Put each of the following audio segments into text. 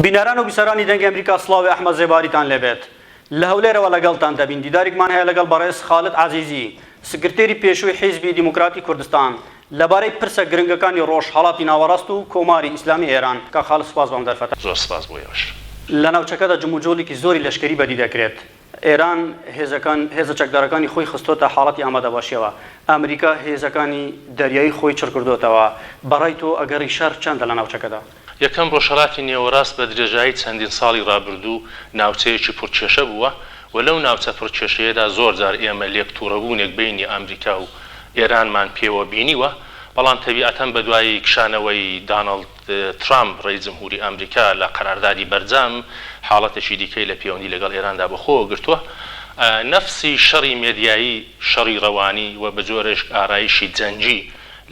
بینەران و بیسەرانی دەنگی ئەمریکا سڵاوی ئەحمەد زێباریتان لێبێت لە هەولێرەوە لەگەڵتان دەبین دیدارێکمان هەیە لەگەڵ بەڕێز خالد عەزیزی سکرتێری پێشووی حیزبی دیموکراتی کوردستان لەبارەی پرسە گرنگەکانی ڕۆژهەڵاتی ناوەڕاست و کۆماری ئیسلامی ئێران. کاک خالد سوپاس بۆ ئەم دەرفەتە. زۆر سپاس بۆ ئێوەش. لە ناوچەکەدا جموجۆڵێکی زۆری لەشکری بەدی دەکرێت. ئێران هێزەکان هێزە چەکدارەکانی خۆی خستۆتە حاڵەتی ئامادەباشیەوە. ئەمریکا هێزەکانی دەریایی خۆی چڕکردۆتەوە. بەڕای تۆ ئەگەڕی شەڕ چەندە لە ناوچەکەدا؟ یەکەم، ڕۆژهەڵاتی نێوەڕاست بە درێژایی چەندین ساڵی ڕابردوو ناوچەیەکی پڕ کێشە بووە و لەو ناوچە پڕ کێشەیەدا زۆر جار ئێمە لێک تووڕەبوونێک بەینی ئامریکا و ئێرانمان پێوە بینیوە، بەڵام تەبیعەتەن بە دوای کشانەوەی دانڵد ترامپ ڕەئیس جمهوری ئامریکا لە قەراردادی بەرجام حاڵەتێکی دیکەی لە پێوەندی لەگەڵ ئێراندا بە خۆوە گرتووە. نەفسی شەڕی مێدیایی، شەڕی ڕەوانی و بە جۆرێک ئارایشی جەنگی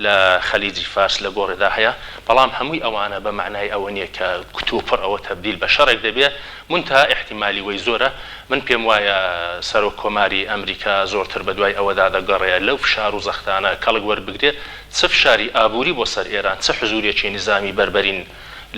لە خەلیجی فارس لە گۆڕێدا هەیە، بەڵام هەمووی ئەوانە بە مەعنای ئەوە نییە کە کتوپڕ ئەوە تەبدیل بە شەڕێک دەبێ، مونتەها ئیحتیمالی وەی زۆرە. من پێم وایە سەرۆک کۆماری ئەمریکا زۆرتر بە دوای ئەوەدا دەگەڕێ لەو فشار و زەختانە کەڵک وەربگرێ، چ فشاری ئابووری بۆ سەر ئێران، چ حزوورێکی نیزامی بەربەرین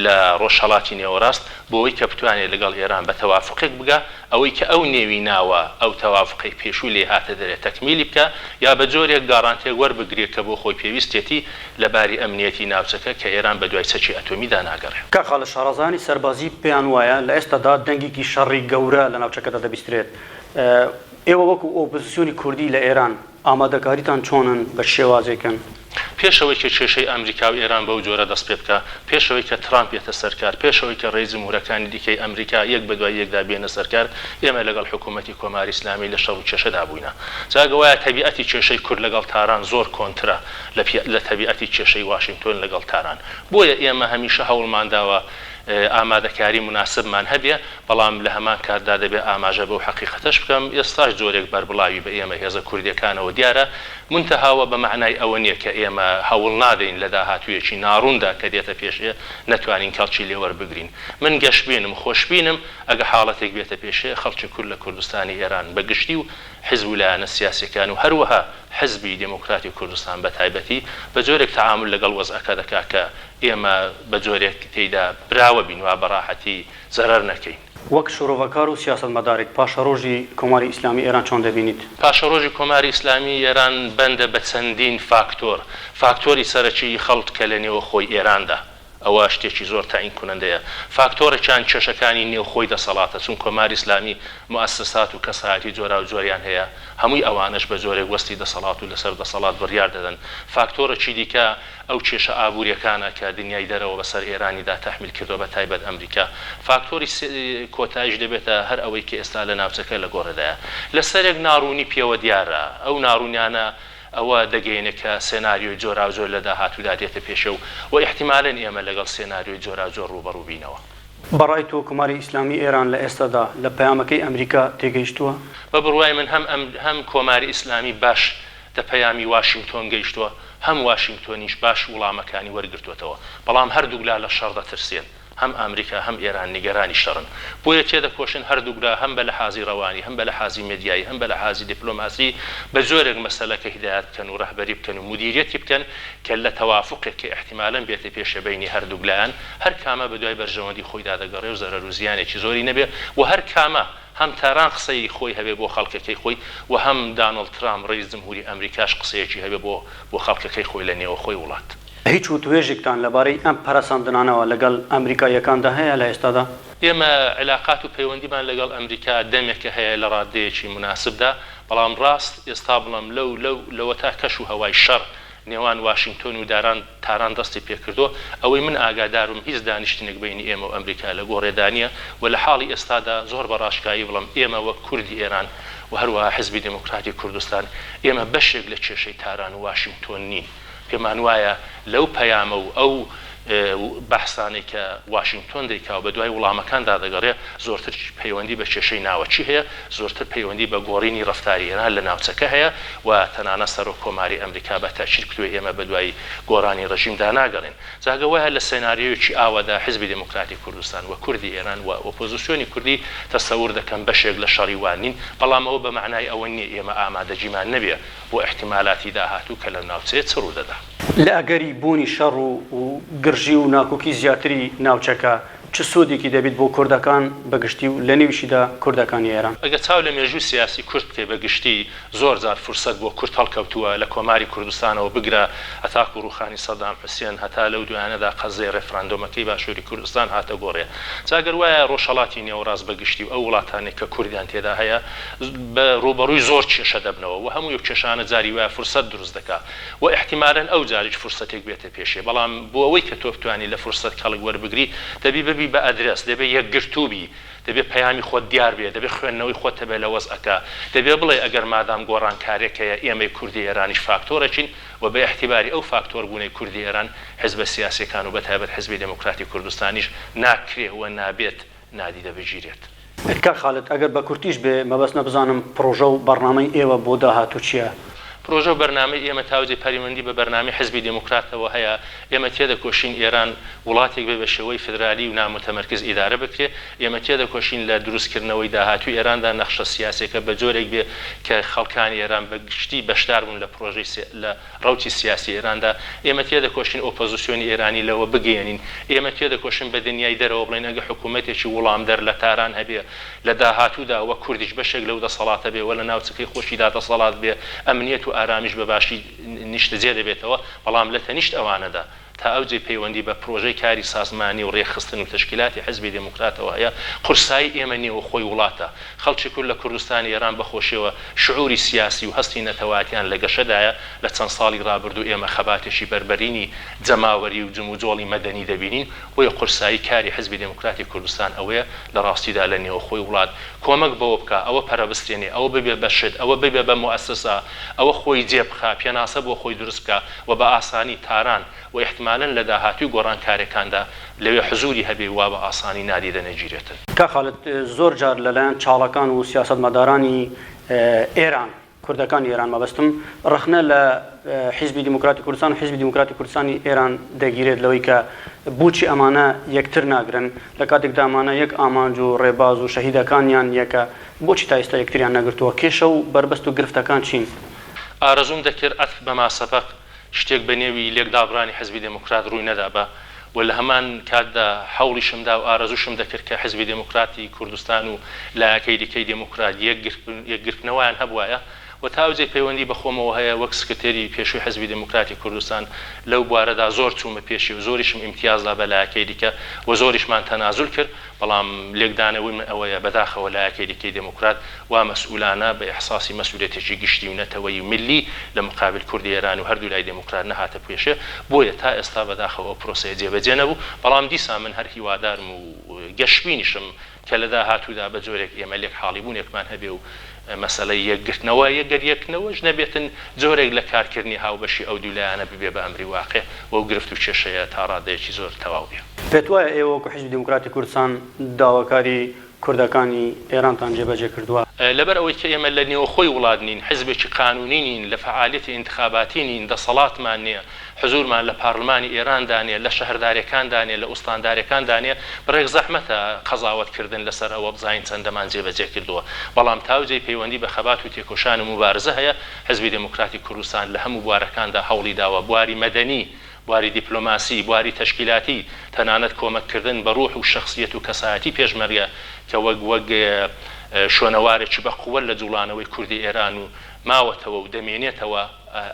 لە ڕۆژهەڵاتی نێوەڕاست، بۆوەی کە بتوانێ لەگەڵ ئێران بە تەوافوقێک بگا، ئەوەی کە ئەو نێوی ناوە ئەو تەوافوقەی پێشوو لێی هاتە دەرێ تەکمیلی بکا، یا بە جۆرێک گاڕانتێک وەربگرێ کە بۆ خۆی پێویستیەتی لە باری ئەمنیەتی ناوچەکە کە ئێران بە دوای چەکی ئەتۆمیدا ناگەڕێ. کاک خالد، شارەزایانی سەربازی پێیان وایە لە ئێستادا دەنگێکی شەڕی گەورە لە ناوچەکەدا دەبیسترێت. ئێوە وەکوو ئۆپۆزسیۆنی کوردی لە ئێران، ئامادەکاریتان چۆنن، بە چ شێوازێکن؟ پێش ئەوەی کە کێشەی ئەمریکا و ئێران بەو جۆرە دەست پێ بکا، پێش ئەوەی کە ترامپ بێتە سەر کار، پێش ئەوەی کە ڕەئیس جمهوورەکانی دیکەی ئەمریکا یەک بە دوای یەکدا بێنە سەر کار، ئێمە لەگەڵ حکوومەتی کۆماری ئیسلامی لە شەڕ و کێشەدا بووینە. جا گەوایە تەبیعەتی کێشەی کورد لەگەڵ تاران زۆر کۆنترە لە لە تەبیعەتی کێشەی واشینگتۆن لەگەڵ تاران. بۆیە ئێمە هەمیشە هەوڵمان داوە ئامادەکاری موناسبمان هەبێ. بەڵام لە هەمان کاتدا دەبێ ئاماژە بەو حەقیقەتەش بکەم ئێستاش جۆرێک بەربڵاوی بە ئێمە هێزە کوردییەکانەوە دیارە، مونتەها وە بە مەعنای ئەوە نییە کە ئێمە هەوڵ نادەین لە داهاتوویەکی ناڕووندا کە دێتە پێشێ نەتوانین کەڵکی لێ وەربگرین. من گەشبینم، خۆشبینم ئەگە حاڵەتێک بێتە پێشێ خەڵکی کورد لە کوردستانی ئێران بە گشتی و حیزب و لایەنە سیاسییەکان و هەروەها حیزبی دێموکراتی کوردستان بە تایبەتی بە جۆرێک تەعامول لەگەڵ وەزعەکە دەکا کە ئێمە بە جۆرێک تێیدا براوە بین وا بە ڕاحەتی زەرەر نەکەین. وەک شرۆڤەکار و سیاسەتمەدارێک پاشەڕۆژی کۆماری ئیسلامی ئێران چۆن دەبینیت؟ پاشەڕۆژی کۆماری ئیسلامی ئێران بەندە بە چەندین فاکتۆر، فاکتۆری سەرەکیی خەڵک کە لە نێوەخۆی ئێراندا، ئەوە شتێکی زۆر تەعین کونەندەیە. فاکتۆڕێکیان کێشەکانی نێوخۆی دەسەڵاتە، چون کۆماری ئیسلامی موئەسسات و کەسایەتی جۆراوجۆریان هەیە، هەمووی ئەوانەش بە جۆرێک وەستی دەسەڵات و لەسەر دەسەڵات بڕیار دەدەن. فاکتۆڕێکی دیکە ئەو کێشە ئابووریەکانە کە دنیای دەرەوە بەسەر ئێرانیدا تەحمیل کردوە بە تایبەت ئەمریکا. فاکتۆری کۆتایش دەبێتە هەر ئەوەی کە ئێستا لە ناوچەکە لە گۆڕێدایە. لە سەرێک ناڕوونی پێوە دیارە. ئەو ناڕوونیانە ئەوە دەگەیەنێ کە سێناریۆی جۆراوجۆر لە داهاتوودا دێتە پێشێ و و ئیحتیمالەن ئێمە لەگەڵ سێناریۆی جۆراوجۆر ڕووبەڕوو بینەوە. بە ڕای تۆ کۆماری ئیسلامی ئێران لە ئێستادا لە پەیامەکەی ئەمریکا تێگەیشتووە؟ بە بڕوای من هەم هەم کۆماری ئیسلامی باش دە پەیامی واشینگتۆن گەیشتووە، هەم واشینگتۆنیش باش وڵامەکانی وەرگرتووەتەوە. بەڵام هەردووکلا لە شەڕ دەترسێن. هەم ئامریکا هەم ئێران نیگەرانی شەڕن. بۆیە تێدەکۆشن هەردووکلا هەم بە لەحازی ڕەوانی، هەم بە لەحازی مێدیایی، هەم بە لەحازی دیپلۆماسی بە جۆرێک مەسەلەکە هیدایەت بکەن و ڕەهبەری بکەن و مودیریەتی بکەن کە لە تەوافوقێک کە ئیحتیمالەن بێتە پێشێ بەینی هەردووک لایەن هەر کامە بە دوای بەرژەوەندی خۆیدا دەگەڕێ و زەرەر و زیانێکی زۆری نەبێ و هەر کامە هەم تاران قسەی خۆی هەبێ بۆ خەڵکەکەی خۆی و هەم دانڵد ترامپ ڕەئیس جمهوری ئەمریکاش قسەیەکی هەبێ بۆ بۆ خەڵکەکەی خۆی لە نێوەخۆی وڵات. هیچ وتوێژێکتان لەبارەی ئەم پەرەسەندنانەوە لەگەڵ ئەمریکاییەکاندا هەیە لە ئێستادا؟ ئێمە عیلاقات و پەیوەندیمان لەگەڵ ئەمریکا دەمێکە هەیە لە ڕاددەیەکی موناسبدا، بەڵام ڕاست ئێستا بڵێم لەو لەو لەوەتا کەش و هەوای شەڕ نێوان واشینگتۆن و داران تاران دەستی پێکردووە، ئەوەی من ئاگاداربم هیچ دانیشتنێک بەینی ئێمە و ئەمریکا لە گۆڕێدا نییە و لە حاڵی ئێستادا زۆر بە ڕاشکاوی بڵێم ئێمە وەک کوردی ئێران و هەروەها حیزبی دێموکراتی کوردستان ئێمە بەشێک لە کێشەی تاران و واشینگتۆن نین. پێمان وایە لەو پەیامە و ئەو بەحسانەی کە واشینگتۆن دەیکا و بەدوای وڵامەکاندا دەگەڕێ، زۆرتر پەیوەندی بە کێشەی ناوەکی هەیە، زۆرتر پەیوەندی بە گۆڕینی ڕەفتاری ئێران لە ناوچەکە هەیە و تەنانەت سەرۆک کۆماری ئەمریکا بە تەئکید کوتووە ئێمە بەدوای گۆڕانی ڕێژیمدا ناگەڕێین. جا گە وایە لە سێناریۆیەکی ئاوادا حیزبی دێموکراتی کوردستان و کوردی ئێران و ئۆپۆزیسیۆنی کوردی تەسەور دەکەم بەشێک لە شەڕی وان نین، بەڵام ئەوە بە مەعنای ئەوە نییە ئێمە ئامادەگیمان نەبێ بۆ ئیحتیمالاتی داهاتوو کە لەم ناوچەیە چ ڕوودەدا. لە ئەگەری بوونی شەڕ و گرژی و ناکۆکی زیاتری ناوچەکە، چ سوودێکی دەبیت بۆ کوردەکان بە گشتی و لە نێویشیدا کوردەکانی ئێران؟ ئەگەر چاو لە مێژووی سیاسی کورد بکەی بە گشتی زۆر جار فرسەت بۆ کورد هەڵکەوتووە لە کۆماری کوردستانەوە بگرە هەتاکوو ڕووخانی سەدام حوسێن هەتا لەو دوایانەدا قەزیەی ڕێفراندۆمەکەی باشووری کوردستان هاتە گۆڕێ جا گەر وایە ڕۆژهەڵاتی نێوەڕاست بە گشتی و ئەو وڵاتانەی کە کوردیان تێدا هەیە بە ڕووبەڕووی زۆر کێشە دەبنەوە و هەموو ئەو کێشانە جاری وایە فرسەت دروست دەکا و ئیحتیمالەن ئەو جاریش فرسەتێک بێتە پێشێ بەڵام بۆ ئەوەی کە تۆ بتوانی لە فرسەت کەڵک وەربگری دەبی ببی بە ئەدرەس دەبێ یەکگرتوو بی دەبێ پەیامی خۆت دیار بێ، دەبێ خوێندنەوەی خۆت هەبێ لە وەزعەکە، دەبێ بڵێی ئەگەر مادام گۆڕانکارێک هەیە ئێمەی کوردی ئێرانیش فاکتۆرێکین و بە ئیعتیباری ئەو فاکتۆر بوونەی کوردی ئێران حیزبە سیاسیەکان و بە تایبەت حیزبی دێموکراتی کوردستانیش ناکرێ و نابێت نادیدە بگیرێت. کاک خالد ئەگەر بە کورتیش بێ مەبەستمە بزانم پڕۆژە و بەڕنامەی ئێوە بۆ داهاتوو چیە؟ پرۆژە و بەرنامەی ئێمە تاوجێ پەریوەندی بە بەرنامەی حزبی دێموکراتەوە هەیە، ئێمە تێدەکۆشین ئێران وڵاتێک بێ بە شێوەی فدرالی و ناموتەمەرکز ئیدارە بکرێ، ئێمە تێدەکۆشین لە دروست کردنەوەی داهاتووی ئێراندا نەخشە سیاسیەکە بە جۆرێک بێ کە خەڵکانی ئێران بە گشتی بەشدار بوون لە پرۆژەی لە ڕەوتی سیاسی ئێراندا، ئێمە تێدەکۆشین ئۆپۆزیسیۆنی ئێرانی لەوە بگەیەنین، ئێمە تێدەکۆشین بە دنیای دەرەوە بڵێین ئەگە حکوومەتێکی وڵامدەر لە تاران هەبێ لە داهاتوودا و کوردیش بەشێک لەو دەسەڵاتە بێ و لە ناوچەکەی خۆشیدا دەسەڵات بێ، ئەمنیەت و ئارامیش بە باشی نیشتەجێ دەبێتەوە، بەڵام لە تەنیشت ئەوانەدا تا ئەو جێی پەیوەندی بە پرۆژەی کاری سازمانی و رێکخستن و تەشکیلاتی حزبی دێموکراتەوە هەیە، قورسایی ئێمە نێوخۆی وڵاتە. خەڵکی کورد لە کوردستانی ئێران بە خۆشیەوە شعوری سیاسی و هەستی نەتەوایەتیان لە گەشەدایە، لە چەند ساڵی رابردوو ئێمە خەباتێکی بەربەرینی جەماوەری و جموجۆڵی مەدەنی دەبینین، بۆیە قورسایی کاری حزبی دێموکراتی کوردستان ئەوەیە لە ڕاستیدا لە نێوخۆی وڵات کۆمەک بەوە بکا، ئەوە پەرەبستێنێ، ئەوە ببێ بە شت، ئەوە ببێ بە موئەسەسە، ئەوە خۆی جێ بخا، پێناسە بۆ خۆی دروست بکا و بە ئاسانی تاران و ئیحتمالەن لە داهاتووی گۆڕانکارێکاندا لەوێ حزووری هەبێ وا بە ئاسانی نادیدە نەگیرێتن. کاک خالد زۆر جار لە لایەن چاڵەکان و سیاسەتمەدارانی ئێران کوردەکانی ئێران مەبەستم، ڕەخنە لە حیزبی دیموکراتی کوردستان و حیزبی دیموکراتی کوردستانی ئێران دەگیرێت لەوەی کە بۆچی ئەمانە یەکتر ناگرن لە کاتێکدا ئەمانە یەک ئامانج و ڕێباز و شەهیدەکانیان یەکە، بۆچی تا ئێستا یەکتریان نەگرتووە؟ کێشە و بەربەست و گرفتەکان چین؟ ئارەزووم دەکرد عەتف بە ما سبق شتێک بە نێوی لێکدابڕانی حزبی دێموکرات ڕووی نەدابا و لە هەمان کاتدا حەوڵیشم دا و ئارەزووشم دەکرد کە حزبی دێموکراتی کوردستان و لایەکەی دیکەی دێموکرات یەکگرتنەوەیان هەبوایە و تا ئەو جێی پەیوەندی بە خۆمەوە هەیە وەک سکرتێری پێشووی حزبی دێموکراتی کوردستان لەو بوارەدا زۆر چوومە پێشی و زۆریشم ئیمتیاز دا بە لایەکەی دیکە و زۆریشمان تەنازول کرد بەڵام لێکدانەوەی من ئەوەیە بەداخەوە لایەکەی دیکەی دێموکرات وا مەسئولانە بە ئیحساسی مەسئولیەتێکی گشتی و نەتەوەیی و میللی لە موقابل کوردی ئێران و هەردوو لای دێموکرات نەهاتە پێشێ بۆیە تا ئێستا بەداخەوە ئەو پرۆسەیە جێبەجێ نەبوو بەڵام دیسان من هەر هیوادارم و گەشبینیشم کە لە داهاتوودا بە جۆرێک ئێمە لێک حاڵیبوونێکمان هەبێ و مەسەلەی یەکگرتنەوە گەر یەکگرتنەوەش نەبێتن جۆرێک لە کارکردنی هاوبەشی ئەو دوو لایەنە ببێ بە ئەمری واقع و ئەو گرفت و کێشەیە تا ڕادەیەکی زۆر تەواو بێ. پێتوایە ئێوە وەکو حیزبی دیموکراتی کوردستان داواکاری کوردەکانی ئێرانتان جێبەجێ کردووە؟ لەبەر ئەوەی کە ئێمە لە نێوخۆی وڵات نین، حیزبێکی قانوونی نین، لە فەعالیەتی ئینتخاباتی نین، دەسەڵاتمان نییە، حزوورمان لە پارلمانی ئێراندا نییە، لە شەهردارێکاندا نییە، لە ئوستاندارێکاندا نییە، بڕێک زەحمەتە قەزاوەت کردن لە سەر ئەوە بزانین چەندەمان جێبەجێ کردووە. بەڵام تا ئەو جێی پەیوەندی بە خەبات و تێکۆشان و موبارزە هەیە، حیزبی دێموکراتی کوردستان لە هەموو بوارەکاندا هەوڵی داوە، بواری مەدەنی، بواری دیپلۆماسی، بواری تەشکیلاتی، تەنانەت کۆمەک کردن بە ڕوح و شەخسیەت و کەسایەتی پێشمەرگە کە وەک وەک شۆنەوارێکی بە قووەت لە جووڵانەوەی کوردی ئێران و ماوەتەوە و دەمێنێتەوە،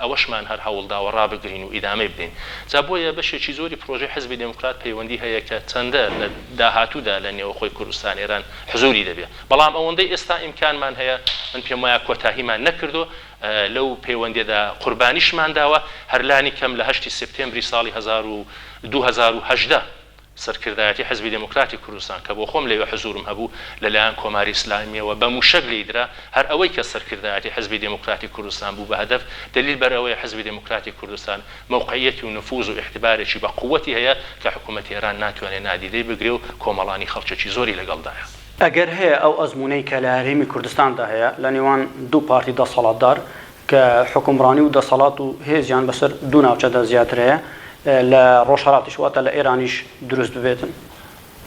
ئەوەشمان هەر هەوڵ داوە ڕابگرین و ئیدامەی بدەین. جا بۆیە بەشێکی زۆری پرۆژەی حزبی دێموکرات پەیوەندی هەیە کە چەندە لە داهاتوودا لە نێوەخۆی کوردستان ئێران حزووری دەبێ. بەڵام ئەوەندەی ئێستا ئیمکانمان هەیە من پێم وایە کۆتاهیمان نەکردووە، لەو پەیوەندیەدا قوربانیشمان داوە، هەر لانی کەم لە هەشتی سێپتێمبری ساڵی 2018 سەرکردایەتی حزبی دێموکراتی کوردستان کە بۆ خۆم لەوێ حزوورم هەبوو لە لایەن کۆماری ئیسلامییەوە بە مووشەک لێی درا، هەر ئەوەی کە سەرکردایەتی حزبی دێموکراتی کوردستان بوو بە هەدەف دەلیل بەر ئەوەیە حزبی دێموکراتی کوردستان مەوقعیەتی و نفووز و ئیعتبارێکی بە قووەتی هەیە کە حکوومەتی ئێران ناتوانێ نادیدەی بگرێ و کۆمەڵانی خەڵکێکی زۆری لەگەڵدایە. ئەگەر هەیە ئەو ئەزموونەی کە لە هەرێمی کوردستاندا هەیە لە نێوان دوو پارتی دەسەڵاتدار کە حوکمڕانی و دەسەڵات و هێزیان بەسەر دوو ناوچەدا زیاتر هەیە لە ڕۆژهەڵاتیش واتە لە ئێرانیش دروست ببێتن؟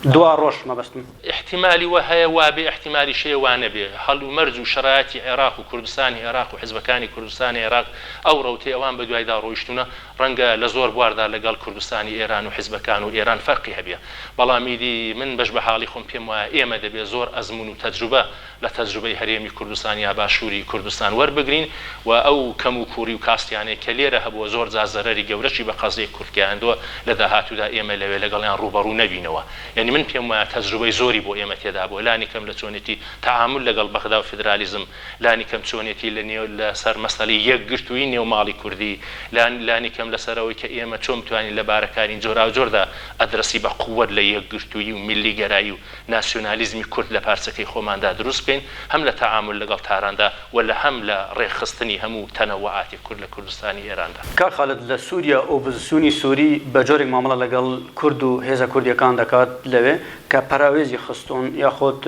دوا ڕۆژ مەبەستم. ئیحتیمالی وا هەیە وا بێ، ئیحتیمالیش هەیە وا نەبێ. هەلومەرج و شەرایتی عێراق و کوردستانی عێراق و حزبەکانی کوردستانی عێراق ئەو ڕەوتەی ئەوان بە دوایدا ڕۆیشتوونە ڕەنگە لە زۆر بواردا لە گەڵ کوردستانی ئێران و حزبەکان و ئێران فەرقی هەبێ. بەڵام ئیدی من بەش بە حاڵی خۆم پێم وایە ئێمە دەبێ زۆر ئەزموون و تەجروبە لە تەجروبەی هەرێمی کوردستان یا باشووری کوردستان وەربگرین و ئەو کەم و کووڕی و کاستیانەی کە لێرە هەبووە زۆر جار زەرەری گەورەشی بە قەزیەی کورد گەیاندووە لە داهاتوودا ئێمە لەوێ لەگەڵیان ڕووبەڕوو نەبینەوە. یانی من پێم وایە تەجروبەی زۆری بۆ ئێمە تێدا بووە لانی کەم لە چۆنێتی تەعامول لەگەڵ بەغدا و فیدرالیزم لانی کەم چۆنێتی لە نێو لە سەر مەسەلەی یەکگرتوویی نێو ماڵی کوردی لانی کەم لە سەر ئەوەی کە ئێمە چۆن بتوانین لە بارەکانی جۆراوجۆردا ئەدرەسی بە قووەت لە یەکگرتوویی و میللیگەرایی و ناسیۆنالیزمی کورد لە پارچەکەی خۆماندا دروست بکەین، هەم لە تەعامول لەگەڵ تاراندا و لە هەم لە ڕێکخستنی هەموو تەنەوعاتی کورد لە کوردستانی ئێراندا. کاک خالد لە سوریا ئۆپۆزسیۆنی سوری بە جۆرێک مامەڵە لەگەڵ کورد و هێزە کوردیەکان دەکات لەوێ کە پەراوێزی خستوون یاخود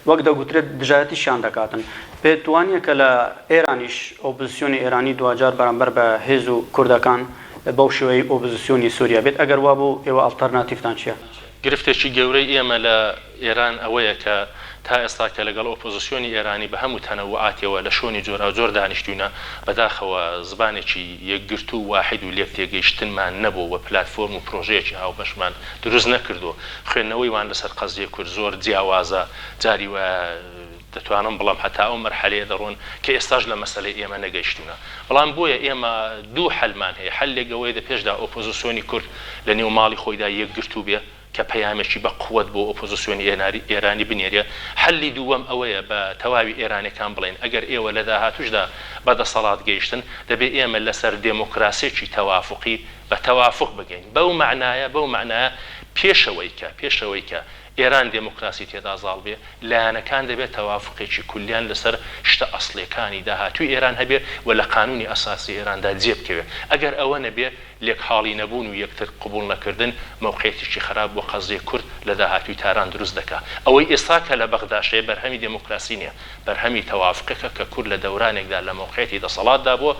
وەک دەگوترێت دژایەتیشیان دەکاتن. پێت وانیە کە لە ئێرانیش ئۆپۆزسیۆنی ئێرانی دواجار بەرامبەر بە هێز و کوردەکان بەو شێوەیەی ئۆپۆزسیۆنی سوریا بێت؟ ئەگەر وابوو ئێوە ئەڵتەرناتیڤتان چیە؟ گرفتێکی گەورەی ئێمە لە ئێران ئەوەیە کە تا ئێستا کە لەگەڵ ئۆپۆزسیۆنی ئێرانی بە هەموو تەنەوعاتیەوە لە شۆنی جۆراوجۆر دانیشتووینە، بەداخەوە زبانێکی یەکگرتوو و واحید و لێکتێگەیشتنمان نەبووە و پلاتفۆرم و پرۆژەیەکی هاوبەشمان دروست نەکردووە. خوێندنەوەی وان لەسەر قەزیەی کورد زۆر جیاوازە، جاری وایە دەتوانم بڵێم هەتا ئەو مەرحەلەیە دەڕۆن کە ئێستاش لە مەسەلەی ئێمە نەگەیشتوونە. بەڵام بۆیە ئێمە دوو حەلمان هەیە، حەلێک ئەوەیە دە پێشدا ئۆپۆزسیۆنی کورد لە نێو ماڵی خۆیدا یەکگرتوو بێ کە پەیامێکی بە قوەت بۆ ئۆپۆزسیۆنی ئێرانی بنێرێ، حەلی دووەم ئەوەیە بە تەواوی ئێرانیەکان بڵێین ئەگەر ئێوە لە داهاتووشدا بە دەسەڵات گەیشتن دەبێ ئێمە لەسەر دێمۆکراسێکی تەوافوقی بە تەوافوق بگەین بەو مەعنایە بەو مەعنایە پێشەوەی کە پێشەوەی کە ئێران دێموکراسی تێدا زاڵ بێ، لایەنەکان دەبێ تەوافوقێکی کولیان لەسەر شتە ئەسڵییەکانی داهاتووی ئێران هەبێ و لە قانوونی ئەساسی ئێراندا جێ بکەوێ. ئەگەر ئەوە نەبێ، لێک حاڵی نەبوون و یەکتر قبووڵ نەکردن مەوقعیەتێکی خەراپ بۆ قەزیەی کورد لە داهاتووی تاران دروست دەکا. ئەوەی ئێستا کە لە بەغداش هەیە بەرهەمی دێموکراسی نییە، بەرهەمی تەوافوقێکە کە کورد لە دەورانێکدا لە مەوقعیەتی دەسەڵاتدا بووە،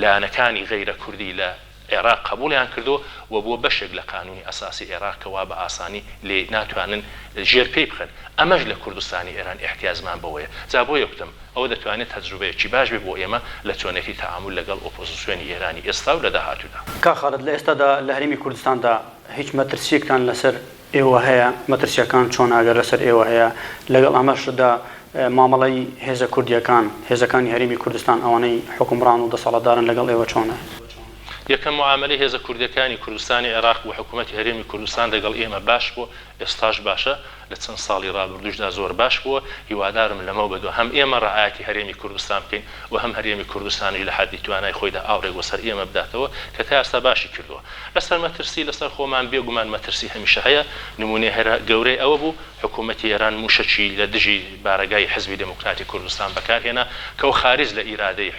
لایەنەکانی غەیرە کوردی لە. عێراق قەبوڵیان کردووە و بووە بەشێک لە قانونی ئەساسی عێراق کە وا بە ئاسانی لێی ناتوانن ژێر پێی بخەن، ئەمەش لە کوردستانی ئێران ئیحتیاجمان بەوەیە. جا بۆیە گوتم ئەوە دەتوانێت تەجروبەیەکی باش بێ بۆ ئێمە لە چۆنێتی تەعامول لەگەڵ ئۆپۆزسیۆنی ئێرانی ئێستا و لە داهاتوودا. کاک خالد لە ئێستادا لە هەرێمی کوردستاندا هیچ مەترسییەکتان لەسەر ئێوە هەیە، مەترسییەکان چۆنە ئەگەر لەسەر ئێوە هەیە، لەگەڵ ئەمەشدا مامەڵەی هێزە کوردییەکان، هێزەکانی هەرێمی کوردستان ئەوانەی حوکمڕان و دەسەڵاتدارن لەگەڵ ئێوە چۆنە؟ یەکەم موعامەلەی هێزە کوردییەکانی کوردستانی عێراق و حکوومەتی هەرێمی کوردستان دەگەڵ ئێمە باش بووە، ئێستاش باشە، لە چەند ساڵی ڕابردووشدا زۆر باش بووە، هیوادارم لەمەو بەدوا هەم ئێمە ڕەعایەتی هەرێمی کوردستان بکەین و هەم هەرێمی کوردستانیش لە حەدی توانای خۆیدا ئاوڕێک وەسەر ئێمە بداتەوە کە تا ئێستا باشی کردووە. لەسەر مەترسی لەسەر خۆمان بێ گومان مەترسی هەمیشە هەیە، نموونەی هەرە گەورەی ئەوە بوو حکوومەتی ئێران مووشەکی لە دژی بارەگای حزبی دێموکراتی کوردستان بەکار هێنا کە ئەو خارج لە ئیرادەی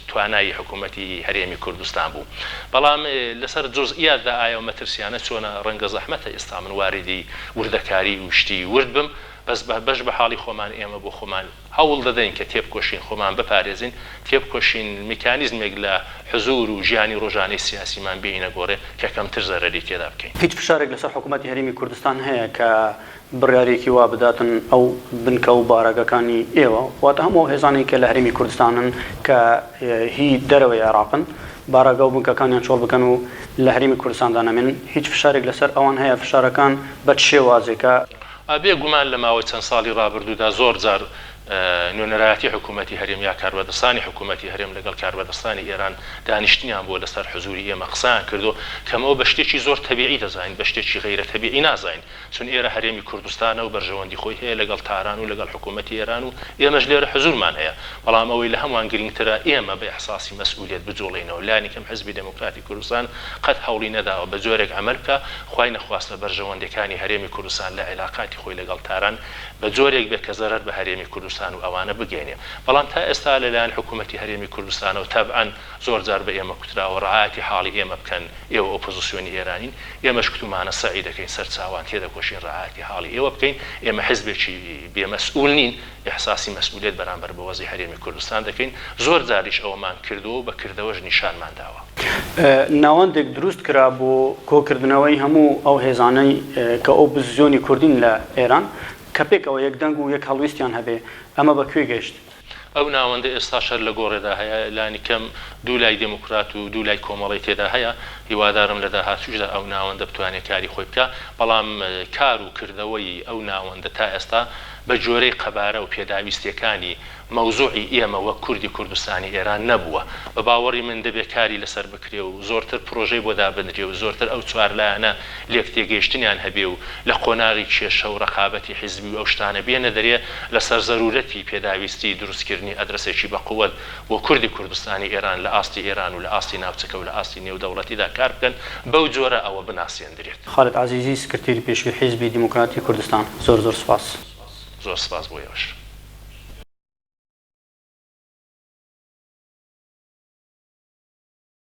توانایی حکوومەتی هەرێمی کوردستان بوو. بەڵام لەسەر جوزئیاتدا ئایا ئەو مەترسیانە چۆنە ڕەنگە زەحمەتە ئێستا من واریدی وردەکاری و شتی ورد بم بەس بە بەش بە حاڵی خۆمان ئێمە بۆ خۆمان هەوڵ دەدەین کە تێبکۆشین خۆمان بپارێزین، تێبکۆشین میکانیزمێک لە حزوور و ژیانی ڕۆژانەی سیاسیمان بێینە گۆڕێ کە کەمتر زەرەری تێدا بکەین. هیچ فشارێک لەسەر حکوومەتی هەرێمی کوردستان هەیە کە بڕیارێکی وا بداتن ئەو بنکە و بارەگەکانی ئێوە، واتە هەموو ئەو هێزانەی کە لە هەرێمی کوردستانن کە هی دەرەوەی عێراقن، بارەگا و بنکەکانیان چۆڵ بکەن و لە هەرێمی کوردستاندا نەمێنن؟ هیچ فشارێک لەسەر ئەوان هەیە؟ فشارەکان بە چ شێوازێکە؟ بێ گومان لە ماوەی چەند ساڵی ڕابردوودا زۆر جار نوێنەرایەتی حکوومەتی هەرێم یا کاربەدەستانی حکوومەتی هەرێم لەگەڵ کاربەدەستانی ئێران دانیشتنیان بووە لەسەر حزووری ئێمە قسەیان کردووە کە ئەمە بە شتێکی زۆر تەبیعی دەزانین بە شتێکی غەیرە تەبیعی نازانین چون ئێرە هەرێمی کوردستانە و بەرژەوەندی خۆی هەیە لەگەڵ تاران و لەگەڵ حکوومەتی ئێران و ئێمەش لێرە حزوورمان هەیە بەڵام ئەوەی لە هەمووان گرینگترە ئێمە بە ئیحساسی مەسئولیەت بجوڵێینەوە لانیکەم حزبی دێموکراتی کوردستان قەت هەوڵی نەداوە بە جۆرێک عەمەل بکا خوای نەخواستە بەرژەوەندیەکانی هەرێمی کوردستان لە عیلاقاتی خۆی لەگەڵ تاران بە جۆرێک بێ کە زەرەر بە هەرێمی کوردستان. کوردستان و ئەوانە بگەینێ. بەڵام تا ئێستا لە لایەن حکوومەتی هەرێمی کوردستانەوە تەبعەن زۆر جار بە ئێمە کوتراوە ڕعایەتی حاڵی ئێمە بکەن، ئێوە ئۆپۆزسیۆنی ئێرانین، ئێمەش کوتومانە سەعی دەکەین سەر چاوان تێدەکۆشین ڕعایەتی حاڵی ئێوە بکەین، ئێمە حزبێکی بێ مەسئول نین، ئیحساسی مەسئولیەت بەرامبەر بە وەزعی هەرێمی کوردستان دەکەین، زۆر جاریش ئەوەمان کردووە و بە کردەوەش نیشانمان داوە. ناوەندێک دروست کرا بۆ کۆکردنەوەی هەموو ئەو هێزانەی کە ئۆپۆزسیۆنی کوردین لە ئێران، کە پێکەوە یەک دەنگ و یەک هەڵویستیان هەبێ، ئەمە بە کوێ گەیشت؟ ئەو ناوەندە ئێستاش هەر لە گۆڕێدا هەیە، لانی کەم دوو لای دێموکرات و دوو لای کۆمەڵەی تێدا هەیە، هیوادارم لە داهاتووشدا ئەو ناوەندە بتوانێ کاری خۆی بکا، بەڵام کار و کردەوەی ئەو ناوەندە تا ئێستا بە گوێرەی قەبارە و پێداویستییەکانی مەوزوعی ئێمە وەک کوردی کوردستانی ئێران نەبووە. بە باوەڕی من دەبێ کاری لەسەر بکرێ و زۆرتر پرۆژەی بۆ دابنرێ و زۆرتر ئەو چوارلایەنە لێکتێگەیشتنیان هەبێ و لە قۆناغی کێشە و ڕەقابەتی حیزبی و ئەو شتانە بێنە دەرێ لەسەر زەروورەتی پێداویستی دروستکردنی ئەدرەسێکی بەقوەت بۆ کوردی کوردستانی ئێران لە ئاستی ئێران و لە ئاستی ناوچەکە و لە ئاستی نێودەوڵەتیدا کار بکەن بەو جۆرە ئەوە بناسێندرێت. خالد عەزیزی سکرتێری پێشووی حیزبی دیموکراتی کوردستان زۆر زۆر سوپاس. زۆر سپاس بۆ ئێوەش.